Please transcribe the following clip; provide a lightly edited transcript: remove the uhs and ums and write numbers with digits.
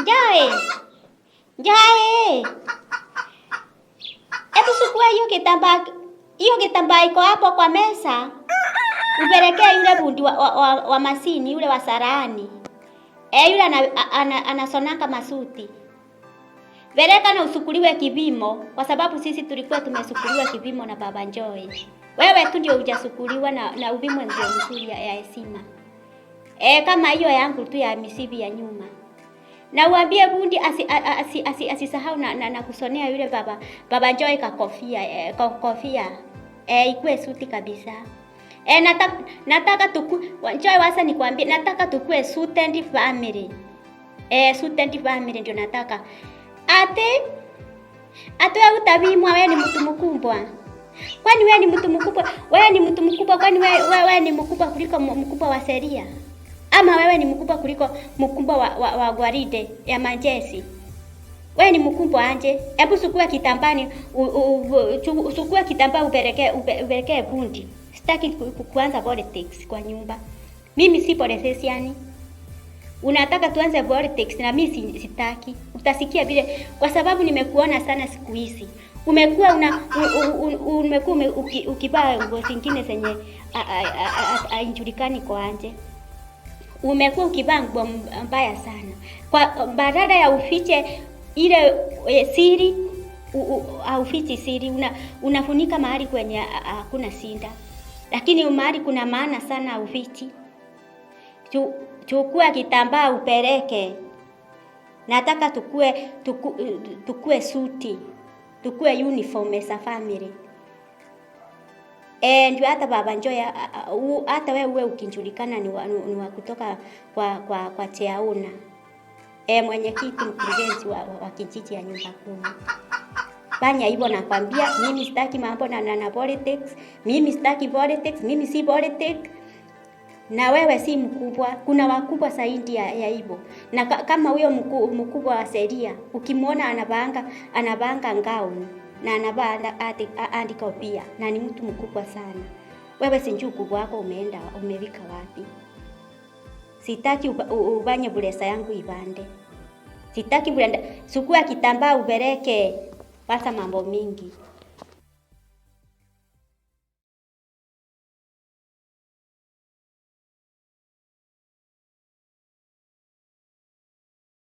Njoe. Njoe. Hebu chukua hiyo kitambaa, hiyo kitambaa iko hapo kwa meza. Upelekee yule bundi wa masini yule wa sarani. Eh, yule anasonanga masuti. Peleka na usukuliwe kipimo kwa sababu sisi tulikuwa tumesukuliwa kipimo na Baba Joy. Wewe tu ndio hujasukuliwa na upimwe nguo mzuri ya heshima. Eh, kama hiyo yangu tu ya misibi ya nyuma. Na uambie bundi asisahau na kusonea yule Baba Joy kakofia, kofia. Eh, ikue suti kabisa. Eh, nataka tuku Joy, wasa nikwambie, nataka tukue suited family. Eh, suited family ndio nataka. Ati wewe utavimwa, wewe ni mtu mkubwa. Kwani wewe ni mtu mkubwa? Wewe ni mtu mkubwa, kwani wewe ni mkubwa kuliko mkubwa wa sheria? Ama wewe ni mkubwa kuliko mkubwa wa gwaride ya manjesi? Wewe ni mkubwa anje? Hebu sukua kitambani, sukua kitambaa upelekee bundi. Sitaki kuanza politics kwa nyumba. Mimi si politician. Unataka tuanze politics na mimi sitaki. Utasikia vile kwa sababu nimekuona sana siku hizi. Umekuwa una umekuwa ukivaa nguo zingine zenye haijulikani kwa anje. Umekuwa ukivaa nguo mbaya sana. Kwa badala ya ufiche ile siri, haufichi siri, unafunika mahali kwenye hakuna sinda. Lakini mahali kuna maana sana ufichi. Chukua kitambaa upeleke. Nataka tukue suti, tukue uniform as a family. Eh, ndio hata Baba Joy, hata wewe uwe ukijulikana ni wa kutoka kwa Cheauna. Eh, mwenyekiti mkurugenzi wa kijiji ya nyumba kumi. Fanya hivyo nakwambia, mimi sitaki mambo na politics, mimi sitaki politics, mimi si politics. Na wewe si mkubwa, kuna wakubwa zaidi ya hivyo. Na kama huyo mkubwa wa sheria, ukimwona anavaanga gown na anavaa andika pia, na ni mtu mkubwa sana. Wewe sijui ukubwa wako umeenda umefika wapi? Sitaki ubanye bulesa yangu ibande. Sitaki bulenda, sukua kitambaa upeleke. Pasa mambo mingi.